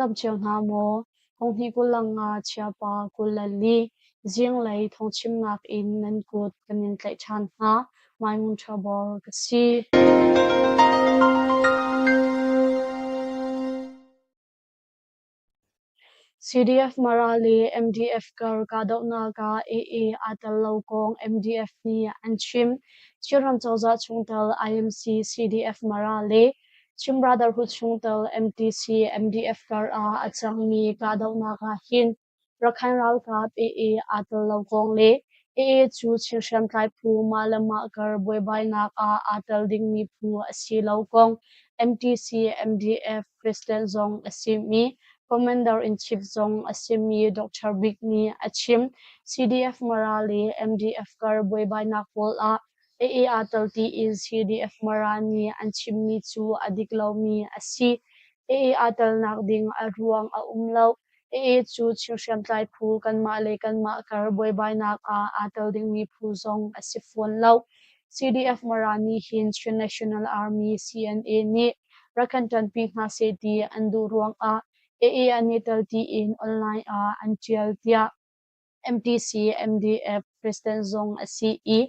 Nan dam cio hna maw? Honghnih 25 Chiapa 24 zinglei thawngchimnak in nan kut kan in tlaih ṭhan hna. Maimun Ṭhabor ka si. CDF-Mara le MDF kar kahdohnak ah AA aa tel lo kong MDF nih an chim. Chinram cozah chungtel IMC CDF-Mara le Chin Brotherhood chungtel MTC MDF kar ah a cangmi kahdohnak ah hin Rakhine ralkap AA aa tel lo kong le AA cu Chin hriamtlai phu mah le mah kar buaibainak ah aa tel dingmi phu a si lo kong MTC MDF President zong a simi Commander-in-Chief zong a simi Dr. Bik nih a chim. CDF Mara le MDF kar buaibainak pawl ah AA aa tel tiin CDF Mara nih an chimmi cu a dik lomi a si. AA aa telnak ding a ruang a um lo. AA cu Chin hriamtlai phu kanmah le kanmah kar buaibainak ah aa tel dingmi phu zong a si fawn lo. CDF Mara nih hin Chin National Army CNA nih rak kan ṭanpi hna seh ti an duh ruangah AA an i tel tiin online ah an ṭial tiah MTC MDF President zong a si i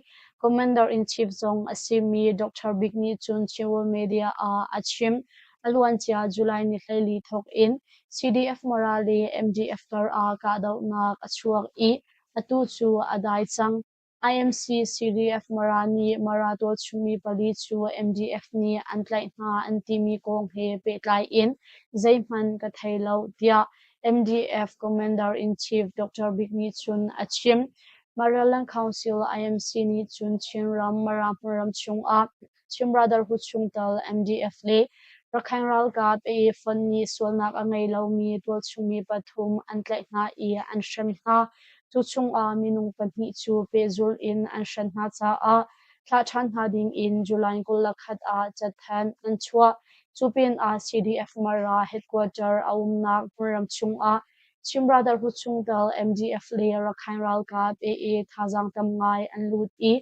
Commander-in-Chief zong a simi Dr. Bik nih cun Chinworld Media ah a chim. A luancia July ni 14 thawk in CDF Mara le MDF kar ah kahdohnak a chuak i atu cu a dai cang. IMC CDF Mara nih Mara tualchungmi pali cu MDF nih an tlaih hna an timi kong he pehtlai in zeihmanh ka thei lo tiah MDF Commander-in-Chief Dr. Bik nih cun a chim. Maraland Council IMC nih cun Chinram Mara hmunram chungah Chin Brotherhood chungtel MDF le Rakhine ralkap AA fund nih sualnak a ngei lomi tualchungmi pathum an tlaih hna i an hrem hna. Cu chungah minung pahnih cu pehzulh in an hren hna caah thlah ṭhan hna dingin July 21 ah cathanh an chuah. Cu pinah CDF Mara headquarter a umnak hmunram chungah Chin Brotherhood chungtel MDF le Rakhine ralkap AA thazaang tam ngai an lut i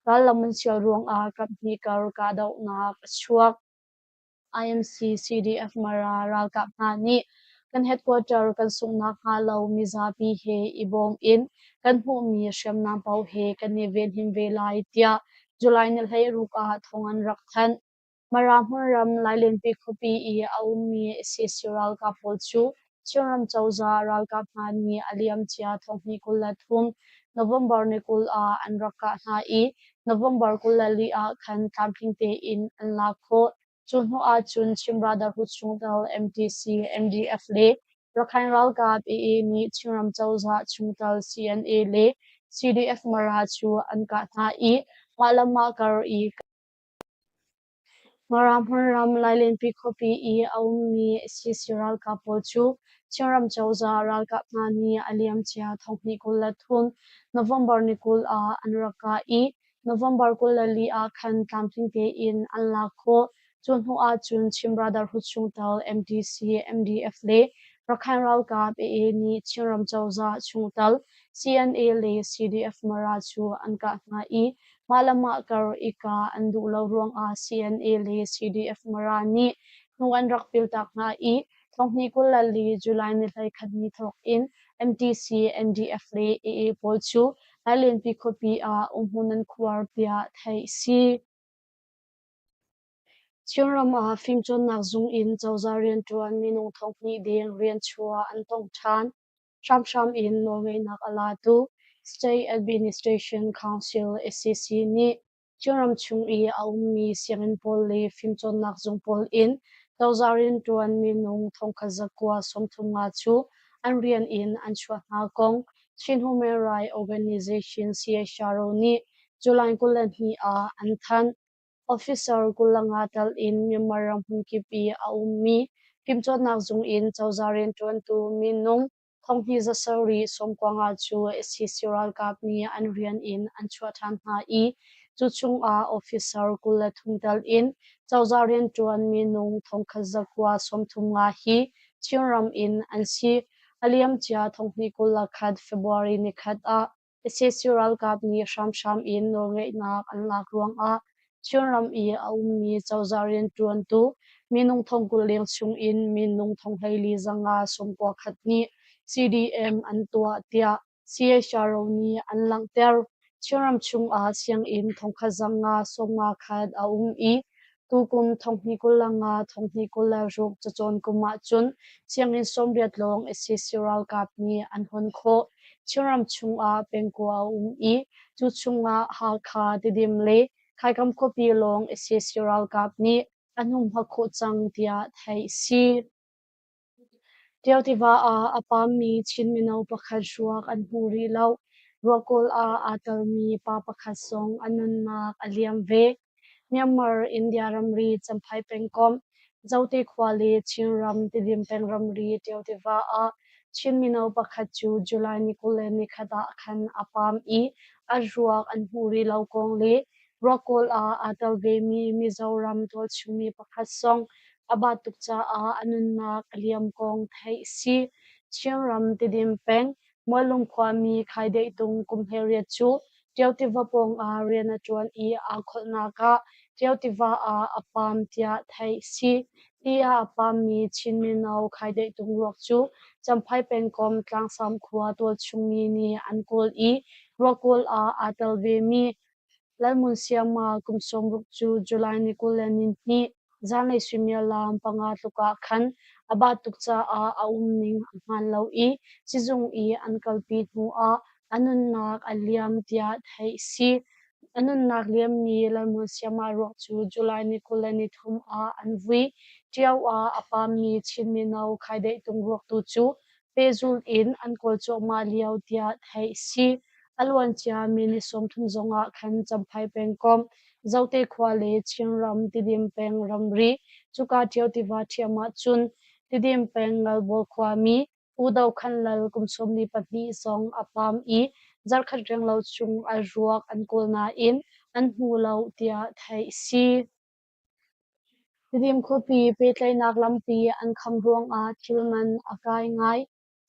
rallam an sial ruangah kaphnih kar kahdohnak a chuak. IMC CDF Mara ralkap hna nih kan headquarter kan sunghnak hnga lo mizapi he i bawm in kan hmuhmi hriamnam paoh he kan i venhim ve lai tiah July ni 16 ah thawng an rak thanh. Mara hmunram Lailenpi khuapi i a ummi sac ralkap pawl cu Chinram cozah ralkap hna nih a liamcia thonghnih 23 November ni 20 ah an rak kah hna i November 24 ah khan tlamtling tein an lak khawh. Cu hnu ahcun Chin Brotherhood chungtel MTC, MDF le Rakhine ralkap AA nih Chinram cozah chungtel CNA le CDF Mara cu an kah hna i mah le mah kar i Mara hmunram Lailenpi khuapi i a ummi sac ralkap pawl cu Chinram cozah ralkap hna nih a liamcia thonghnih 23 November ni 20 ah an rak kah i November 24 ah khan tlamtling tein an lak khawh. Cu hnu ahcun Chin Brotherhood chungtel MTC, MDF le Rakhine ralkap AA nih Chinram cozah chungtel CNA le CDF Mara cu an kah hna i Mah le mah kar i kah an duh lo ruangah CNA le CDF Mara nih hnu an rak piltak hna i thonghnih 24 July ni 21 ni thawk in MTC, NDF le AA pawl cu Lailenpi khuapi ah umhmun an khuar tiah theih a si. Chinram ah fimcawnnak zung in cozah rianṭuan minung thonghnih deng rianchuah an tong ṭhan. Hramhram in nawlngeihnak a latu State Administration Council (SAC) nih Chinram chung i a ummi sianginn pawl le fimcawnnak zung pawl in cozah rianṭuan minung 1,935 cu an rian in an chuah hna kong Chin Human Rights Organization (CHRO) nih July 22 ah an thanh. Officer 25 tal in Myanmar ram hmunkip i a ummi fimcawnnak zung in cozah rianṭuantu minung thonghnih zasarih sawmkuanga cu sac ralkap nih an rian in an chuah ṭhan hna i cu chungah officer 23 tal in cozah rianṭuan minung 1,935 hi Chinram in an si. A liamcia thonghnih 21 February nikhat ah Sac ralkap nih hramhram in nawlngeihnak an lak ruangah Chinram i a ummi cozah rianṭuantu Minung 20,000 leng chung in minung 14,591 nih CDM an tuah tiah CHRO nih an langhter. Chinram chungah sianginn 1551 a um i tukum 2025 2026 cacawn kum ahcun sianginn 80 lawng sac ralkap nih an hon khawh. Chinram chungah pengkua a um i cu chungah Hakha, Tidim le Khaikam khuapi lawng sac ralkap nih an humhak khawh cang tiah theih a si. Ṭio tiva ah a pammi Chin mino pakhat ruak an hmu rih lo. Ruahkawl ah aa telmi pa pakhat zong a nunnak a liam ve. Myanmar India ramri Champhai pengkomh Zote khua le Chinram Tidim peng ramri Ṭio tiva ah Chin mino pakhat cu July ni 21 ah khan a pam i a ruak an hmuh rih lo kong le Ruahkawl ah aa tel vemi Mizoram tualchungmi pakhat zong a bat tuk caah a nunnak a liam kong theih a si. Chinram Tidim peng Muallung khuami Khaideihtung kum 18 cu Ṭio tiva pawngah rian a ṭuan i aa kholhnak ah Ṭio tiva ah a pam tiah theih a si. Ti ah a pammi Chin mino Khaideihtung ruak cu Champhai pengkomh Tlangsam khua tualchungmi nih an kawl i ruahkawl ah aa tel vemi Lalmunsiama kum 60 cu July ni 22 zanlei suimilam 5 tluk ah khan a bat tuk caah a umning a hmaan lo i sizung i an kalpi hnuah a nunnak a liam tiah theih a si. A nunnak liammi Lalmunsiama ruak cu July ni 23 ah an vui. Ṭio ah a pammi Chin mino Khaideihtung ruak tu cu pehzulh in an kawl cuahmah lio tiah theih a si. A luancia mi 30 zongah khan Champhai pengkomh, Zote khua le Chinram Tidim peng ramri cuka Ṭio tiva ṭhiam ahcun Tidim peng Ngalbawl khuami Pu Do Khan Lal kum 42 zong a pam i zarhkhat renglo chung a ruak an kawl nain an hmu lo tiah theih a si. Tidim khuapi pehtlaihnak lampi an kham ruangah thil man a kai ngai.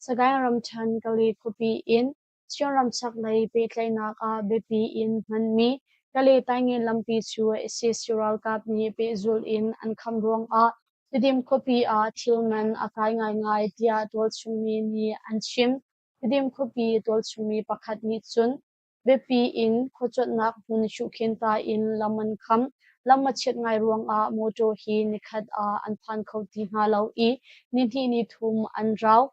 Sagaing ramṭhen Kale khuapi in Chinram chaklei pehtlaihnak ah biapi in hmanmi Kale Taingen lampi cu sac ralkap nih pehzulh in an kham ruangah Tidim khuapi ah thil man a kai ngaingai tiah tualchung mi nih an chim. Tidim khuapi tualchung mi pakhat nih cun biapi in khuacuanhnak hmun Shuhkhinta in lam an kham. Lam a chiat ngai ruangah mawṭaw hi nikhat ah an phan kho ti hna lo i nihnih nithum an rau.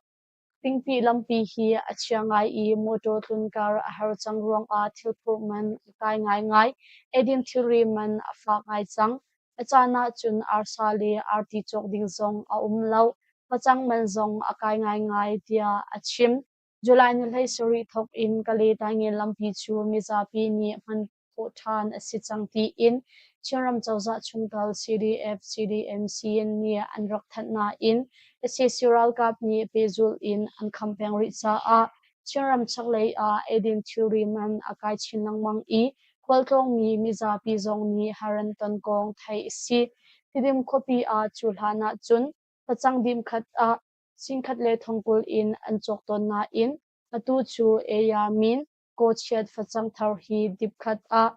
Pingpi lampi hi a chia ngai i mawṭaw tlunkar a har cang ruangah thilphurh man a kai ngaingai. Eidin thilri man a fak ngai cang. A caan ahcun arsa le arti cawk ding zong a um lo. Facang man zong a kai ngaingai, tiah a chim. July ni 17 thawk in Kale Taingen lampi cu mizapi nih hman khawh ṭhan a si cang tiin Chinram cozah chungtel CDF, CDM, CN nih an rak thanh nain sac ralkap nih pehzulh in an kham peng rih caah Chinram chaklei ah eidin thilri man a kai chin lengmang i khualtlawngmi mizapi zong nih har an ton kong theih a si. Tidim khuapi ah cu hlan ahcun facang dim khat ah 10,000 le 20,000 in an cawk tawn nain atu cu Eya-min Kawchiat facang thar hi dip khat ah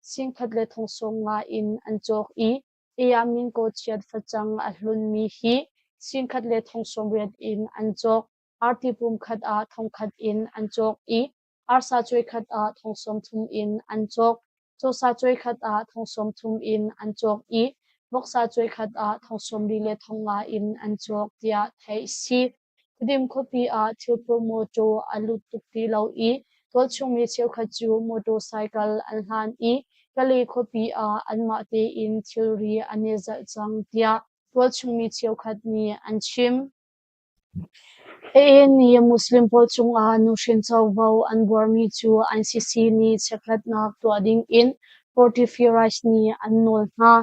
10,000 le 75,000 in an cawk i Eya-min kawchiat facang a hlunmi hi 10,000 le 80,000 in an cawk. Arti pum khat ah 1,000 in an cawk i arsa cuai khat ah 30,000 in an cawk. Cawsa cuai khat ah 30,000 in an cawk i voksa cuai khat ah 40,000 le 5,000 in an cawk tiah theih a si. Tidim khuapi ah thilphur mawṭaw a lut tuk ti lo i tualchungmi cheukhat cu motorcycle an hlan i Kale khuapi ah anmah tein thilri an i zalh cang tiah tualchungmi cheukhat nih an chim. AA nih Muslim pawl cungah nuhrin covo an buarmi cu ICC nih chekhlatnak tuah dingin Fortify Rights nih an nawl hna.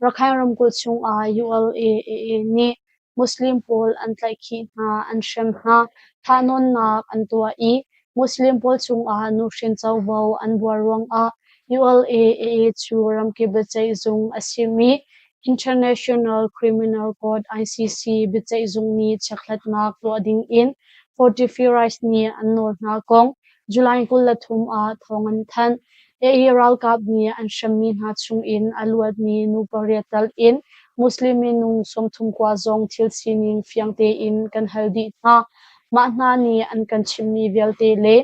Rakhine ramkulh chungah ULA-AA nih Muslim pawl an tlaihkhih hna, an hrem hna, thahnawnnak an tuah i Muslim pawl cungah nuhrin covo an buar ruangah ULA-AA cu ramkip biaceihzung a simi International Criminal Court ICC biaceihzung nih chekhlatnak tuah dingin Fortify Rights nih an nawl hna kong July 23 ah thawng an thanh. AA ralkap nih an hremmi hna chungin a luatmi nu pariat tal in Muslim minung 30 kua zong thil sining fiang tein kan hal dih hna. Mah hna nih an kan chimhmi vialte le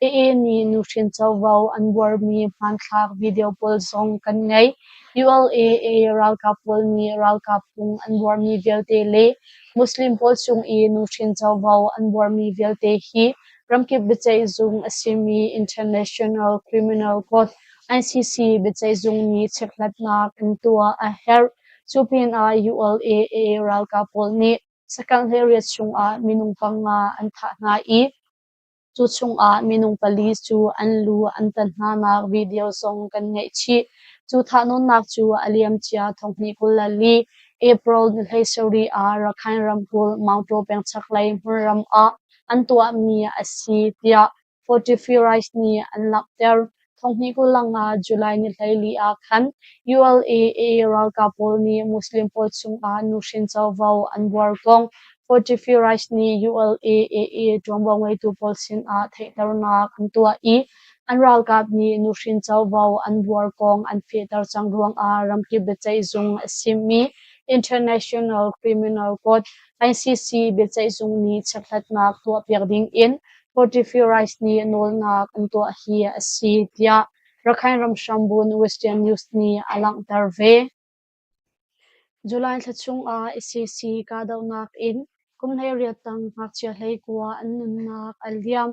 AA nih nuhrin covo an buarmi hmanthlak video pawl zong kan ngei. ULA ralkap pawl nih ralkap phung an buarmi vialte le Muslim pawl cung i nuhrin covo an buarmi vialte hi ramkip biaceihzung a simi International Criminal Court ICC biaceihzung nih chekhlatnak an tuah a herh. Cu pinah ULA ralkap pawl nih sakang hleiriat chungah minung panga an thah hna i cu chungah minung pali cu an lu an tan hnanak video zong kan ngeih chih. Cu thahnawnnak cu a liamcia 2024 April ni 17 ah Rakhine ramkulh Maungtaw peng chaklei hmunram ah an tuahmi a si tiah Fortify Rights nih an langhter. 2025 July ni 14 ah khan ULA ralkap pawl nih Muslim pawl cungah nuhrin covo an buar kong Fortify Rights nih ULA ṭuanvo ngeitu pawl sinah theihternak an tuah i an ralkap nih nuhrin covo an buar kong an fehter cang ruangah ramkip biaceihzung a simi International Criminal Court ICC biaceihzung nih chekhlatnak tuahpiak dingin Fortify Rights nih nawlnak an tuah hi a si, tiah Rakhine ram hrambun Western News nih a langhter ve. July thla chungah sac kahdohnak in kum 18 tang ngakchia 19 an nunnak a liam.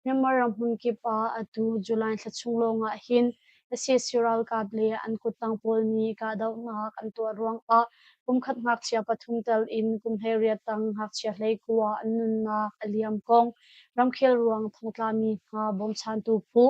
Myanmar ram hmunkip ah atu July thla chung lawngah hin sac ralkap le an kuttang pawl nih kahdohnak an tuah ruangah kumkhat ngakchia pathum tel in kum 18 tang ngakchia 19 an nunnak a liam kong ramkhel ruang thongtlami hna bawmchantu phu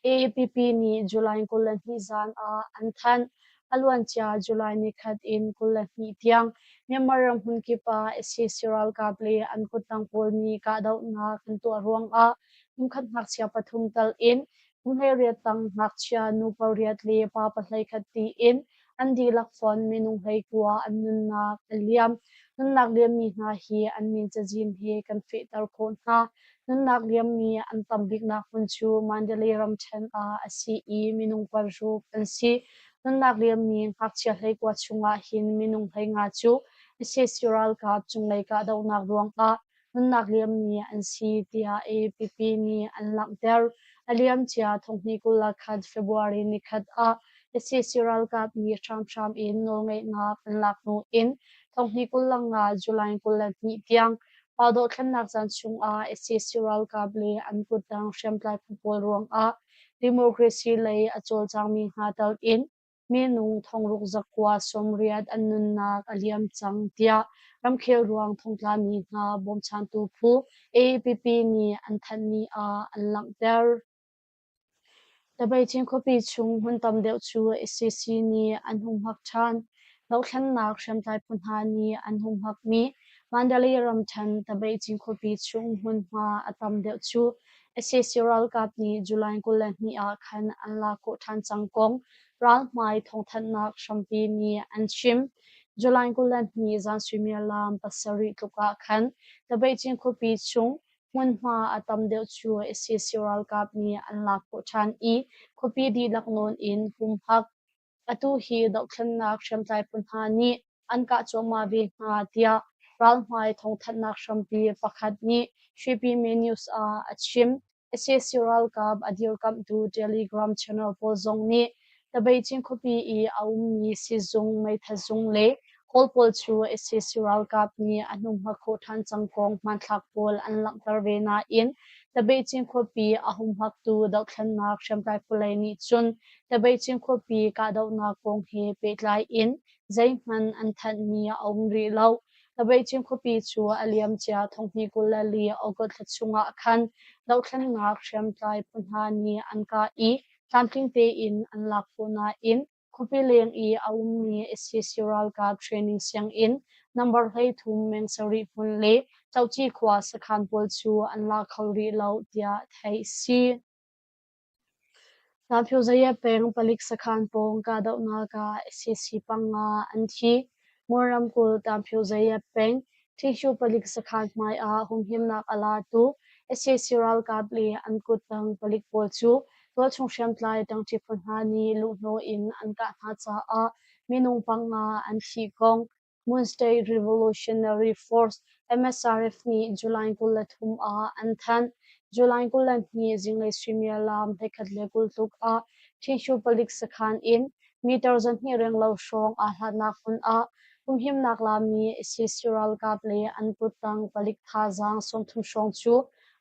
AAPP nih July 22 zan ah an thanh. A luancia July nikhat in 22 tiang Myanmar ram hmunkip ah sac ralkap le an kuttang pawl nih kahdohnak an tuah ruangah kumkhat ngakchia pathum tal in kum 18 tang ngakchia nu pariat le pa pahleikhat tiin an dihlak fon minung 19 an nunnak a liam. Nunnak liammi hna hi an min cazin he kan fehter khawh hna. Nunnak liammi an tam biknak hmun cu Mandalay ramṭhen ah a si i minung paruk an si. Nunnak liammi ngakchia 19 chungah hin minung 15 cu sac ralkap cunglei kahdohnak ruangah nunnak liammi an si tiah AAPP nih an langhter. A liamcia 2021 February nikhat ah sac ralkap nih hramhram in nawlngeihnak an lak hnu in 2025 July 22 tiang Pa dohthlennak caan chungah sac ralkap le an kuttang hriamtlai phu pawl ruangah democracy lei a cawlcangmi hna tal in minung thongruk zakua 80 an nunnak a liam cang tiah ramkhel ruang thongtlami hna bawmchantu phu AAPP nih an thanhmi ah an langhter. Tabeichin khuapi chung hmun tam deuh cu sac nih an humhak ṭhan. Dohthlennak hriamtlai phu hna nih an humhakmi Mandalay ramṭhen Tabeichin khuapi chung hmunhma a tam deuh cu sac ralkap nih July 22 ah khan an lak khawh ṭhan cang kong ralhmai thawngthanhnak hrampi nih an chim. July 22 zan suimilam 7 tluk ah khan Tabeichin khuapi chung hmunhma a tam deuh cu sac ralkap nih an lak khawh ṭhan i khuapi dihlak nawn in humhak. Atu hi dohthlennak hriamtlai phu hna nih an kah cuahmah ve hna tiah ralhmai thawngthanhnak hrampi pakhat nih Shwepime News ah a chim. Sac ralkap a dirkamhtu Telegram channel pawl zong nih Tabeicin khuapi i a ummi sizung, meithat zung le hall pawl cu sac ralkap nih a hnumhma khawh ṭhan cang kong hmanthlak pawl an langhter ve nain Tabeicin khuapi a humhaktu dohthlennak hriamtlai phu lei nih cun Tabeicin khuapi kahdohnak kong he pehtlai in zeihmanh an thanhmi a um rih lo. Tabeicin khuapi cu a liamcia 2024 August thla chungah khan dohthlennak hriamtlai phu hna nih an kah i tlamtling tein an lak khawh nain khuapi leng i a ummi sac ralkap training sianginn number 33 meng sarih hmun le Coci khua sakhan pawl cu an la kho rih lo tiah theih si. Naphyozaya peng palik sakhan pawng kahdohnak ah sac panga an thi. Mon ramkulh Tamphyozaya peng Tihyu palik sakhan hmai ah humhimnak a latu sac ralkap le an kuttang palik pawl cu tualchung hriamtlai ṭangṭi phu hna nih luhhnawh in an kah hna caah minung 5 an thih kong Mon State Revolutionary Force MSRF nih July 23 ah an thanh. July 22 zinglei suimilam 11:20 tluk ah Ṭhinhyu palik sakhan in meter 200 renglo hrawng aa hlatnak hmun ah humhimnak lami sac ralkap le an kuttang palik thazaang 30 hrawng cu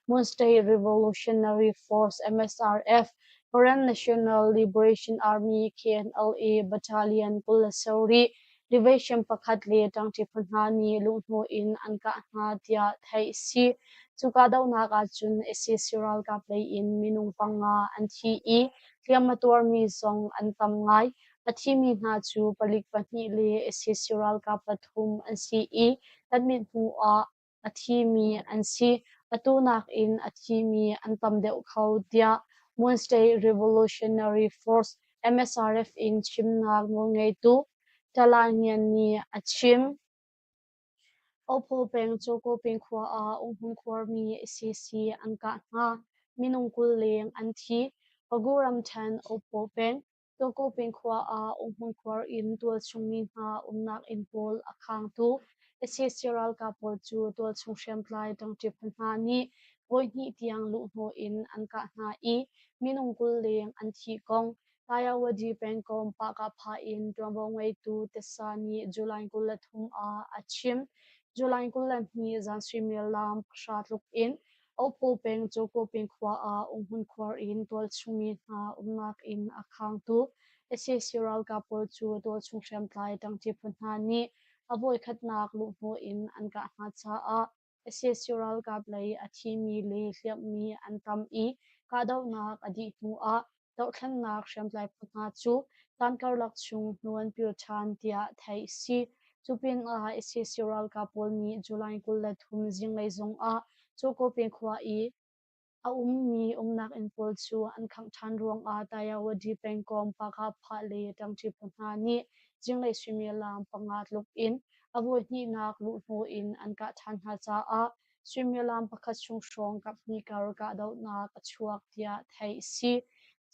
Mon State Revolutionary Force MSRF, Karen National Liberation Army KNLA Battalion 27 Division pakhat le ṭangṭi phu hna nih luhhnawh in an kah hna tiah theih a si. Cu kahdohnak ahcun sac ralkap lei in minung 5 an thi i hliam a tuarmi zong an tam ngai. A thimi hna cu palik pahnih le sac ralkap pathum an si i kan mithmuh ah a thimi an si. Atu nakin a thimi an tam deuh kho tiah Mon State Revolutionary Force MSRF in chimnak nawlngeitu Tala Ngian nih a chim. Ophaw peng Cawkawping khua ah umhmun khuarmi sac an kah hna. Minung 20 leng an thi. Pagu ramṭhen Ophaw peng Tawkawping khua ah umhmun khuar in tualchung mi hna umnak inn pawl a khangtu sac ralkap pawl cu tualchung hriamtlai ṭangṭi phu hna nih voihnih tiang luhhnawh in an kah hna i minung 20 leng an thih kong Tayawadi pengkomh Pahkahphah in ṭuanvo ngeitu Tessa nih July 23 ah a chim. July 22 zan suimilam 10 tluk in Ophaw peng Cawkawping khua ah umhmun khuar in tualchung mi hna umnak inn a khangtu sac ralkap pawl cu tualchung hriamtlai ṭangṭi phu hna nih a voikhatnak luhhnawh in an kah hna caah sac ralkap lei a thimi le hliamhmi an tam i kahdohnak a dih hnu ah dohthlennak hriamtlai phu hna cu caan karlak chung hnu an pir ṭhan tiah theih a si. Cu pinah sac ralkap pawl nih July 23 zinglei zong ah Cawkawping khua i a ummi umnak inn pawl cu an khangh ṭhan ruangah Tayawadi pengkomh Pahkahphah le ṭangṭi phu hna nih zinglei suimilam 5 tluk in a voihnihnak luhhnawh in an kah ṭhan hna caah suimilam pakhat chung hrawng kaphnih kar kahdohnak a chuak tiah theih a si.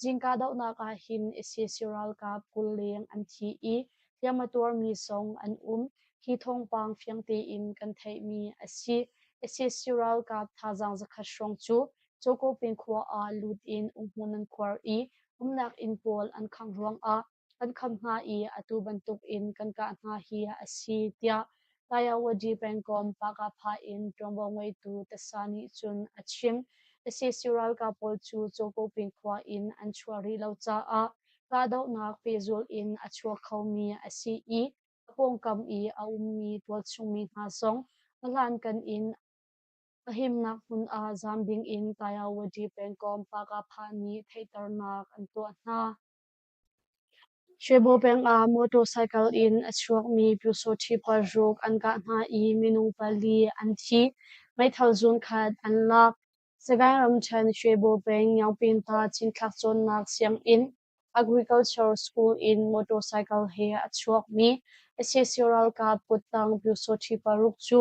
Zing kahdohnak ah hin sac ralkap 20 leng an thi i hliam a tuarmi zong an um. Hi thawngpang fiang tein kan theihmi a si. Sac ralkap thazaang 100 hrawng cu Cawkawping khua ah lut in umhmun an khuar i umnak inn pawl an khangh ruangah kan kham hna i atu bantuk in kan kah hna hi a si tiah Tayawadi pengkomh Pahkahphah in ṭuanvo ngeitu Tasa nih cun a chim. Sac ralkap pawl cu Cawkawping khua in an chuah rih lo caah kahdohnak pehzulh in a chuak khomi a si i a pawngkam i a ummi tualchung mi hna zong a hlankan in a himnak hmun ah zaam ding in Tayawadi pengkomh Pahkahphah nih theihternak an tuah hna. Shwebo peng ah motorcycle in a chuakmi pyusawṭhi paruk an kah hna i minung pali an thi. Meithal zunkhat an lak. Sagaing ramṭhen Shwebo peng Nyaungpinta cinthlak cawnnak sianginn Agriculture School in motorcycle he a chuakmi sac ralkap kuttang pyusawṭhi paruk cu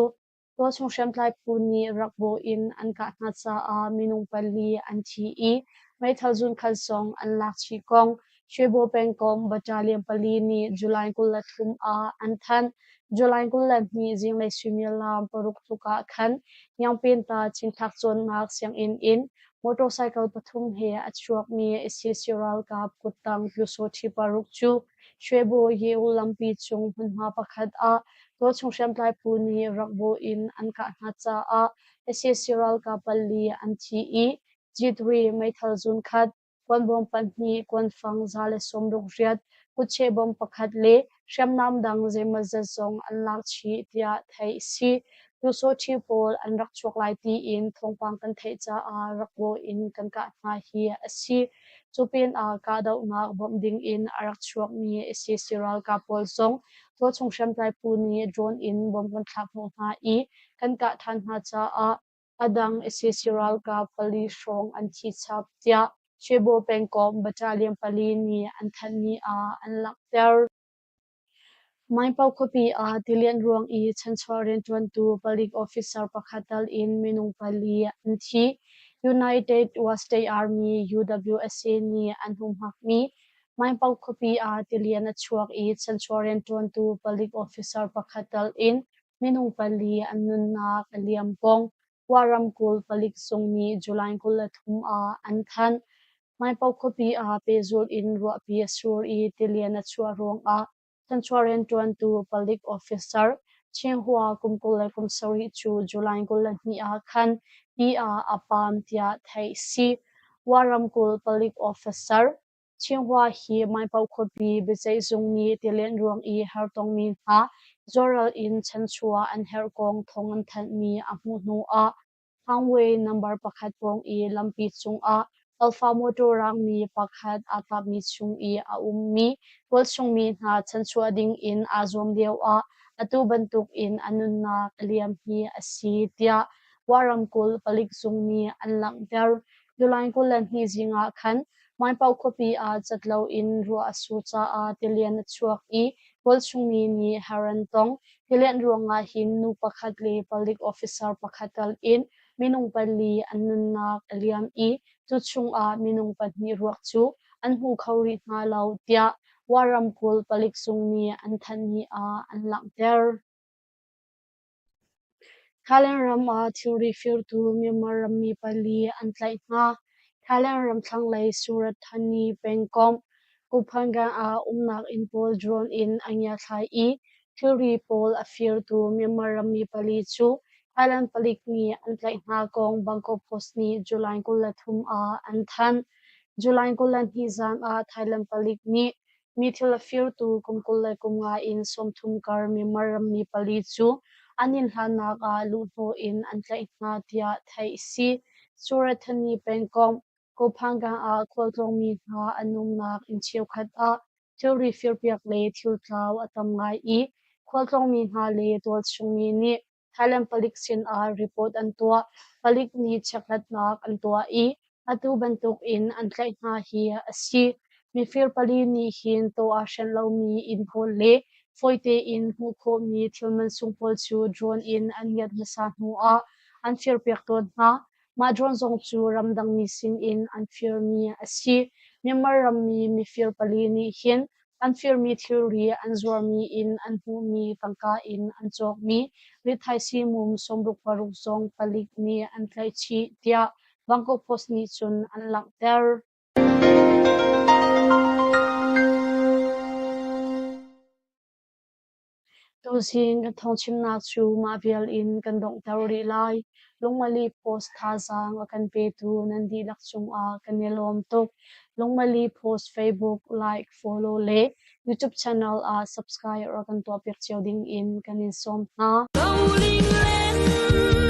Tualchung hriamtlai phu nih rak bawh in an kah hna caah minung pali an thi i meithal zunkhat zong an lak chih kong Shwebo pengkomh battalion pali nih July 23 ah an thanh. July 22 zinglei suimilam 6 tluk ah khan Ngiangpinta cinthlak cawnnak sianginn in motorcycle pathum he a chuakmi sac ralkap kuttang pyusawṭhi paruk cu Shwebo Ye-U lampi cung hmunhma pakhat ah tualchung hriamtlai phu nih rak bawh in an kah hna caah sac ralkap pali an thi i G3 meithal zunkhat, kuanbawm pahnih, kuanfang 168, kutcheh bom pakhat le hriamnam dang zeimawzat zong an lak chih tiah theih a si. Pyusawṭhi pawl an rak chuak lai tiin thawngpang kan theih caah rak bawh in kan kah hna hi a si. Cu pinah kahdohnak bawmh dingin a rak chuakmi sac ralkap pawl zong tualchung hriamtlai phu nih drone in bomb kan thlak hnawh hna i kan kah ṭhan hna caah a dang sac ralkap pali hrawng an thi chap tiah Shwebo pengkomh battalion pali nih an thanhmi ah an langhter. Mainpao khuapi ah tilianh ruang i chanchuah rianṭuantu palik officer pakhat tal in minung pali an thi. United Wa State Army UWSA nih an humhakmi Mainpau khuapi ah tilian a chuak i chanchuah rianṭuantu palik officer pakhat tal in minung pali an nunnak a liam kong Wa ramkulh palik zung nih July 23 ah an thanh. Mainpau khuapi ah pehzulh in ruahpi a sur i tilian a chuah ruangah Chanchuah rianṭuantu palik officer Chinghua kum 27 cu July 22 ah khan ti ah a paam tiah theih a si. Wa ramkulh palik officer Chinghua hi Maipaoh khuapi biaceihzung nih tilian ruang i hartongmi hna zualral in chanchuah an herh kong thawng an thanhmi a hmuh hnu ah Highway number pakhat pawng i lampi cungah Alfa motor rangmi pakhat aa tlakmi chung i a ummi tualchungmi hna chanchuah dingin aa zuam lioah atu bantukin a nunnak a liam hi a si, tiah Wa ramkulh palik zung nih an langhter. July 22 zing ah khan Mainpau khuapi ah cat loin ruah a sur caah tilian a chuak i tualchungmi nih har an tong. Tilianh ruangah hin nu pakhat le palik officer pakhat tal in minung pali an nunnak a liam i cu chungah minung pahnih ruak cu an hmu kho rih hna lo tiah Wa ramkulh palik zung nih an thanhmi ah an langhter. Thailand ram ah thilri firtu Myanmar rammi pali an tlaih hna. Thailand ram thlanglei Surat Thani pengkomh Kuphangan ah umnak inn pawl drone in a ngiathlai i thilri pawl a firtu Myanmar rammi pali cu Thailand palik nih an tlaih hna kong Bangkok Post nih July 23 ah an thanh. July 22 zan ah Thailand palik nih Mi thil a firtu kum 25 in 30 kar Myanmar rammi pali cu an inn hlannak ah luhhnawh in an tlaih hna tiah theih a si. Suratthani pengkomh Kophangan ah khualtlawngmi hna an umnak inn cheukhat ah thilri firpiak le thiltlau a tam ngai i khualtlawngmi hna le tualchungmi nih Thailand palik sinah report an tuah. Palik nih chekhlatnak an tuah i atu bantuk in an tlaih hna hi a si. Mifir pali nih hin taw aa hrenh lomi inn pawl le fawi tein hmuh khawhmi thil mansung pawl cu drone in an ngiat hmasa hnu ah an firpiak tawn hna. Mah drone zong cu ramdangmi sinin an firmi a si. Myanmar rammi mifir pali nih hin An firmi thilri an zuarmi in an hmuhmi tangka in an cawkmi rithaisii mum 66 zong palik nih an tlaih chih, tiah Bangkok Post nih cun an langhter. Tuzing kan thawngchimnak cu mah vial in kan donghter rih lai. Lungmali Post thazaang a kan petu nan dihlak cungah kan i lawm tuk. Lungmali Post Facebook like, follow le YouTube channel ah subscribe rak kan tuahpiak cio ding in kan in sawm hna. Rolling land.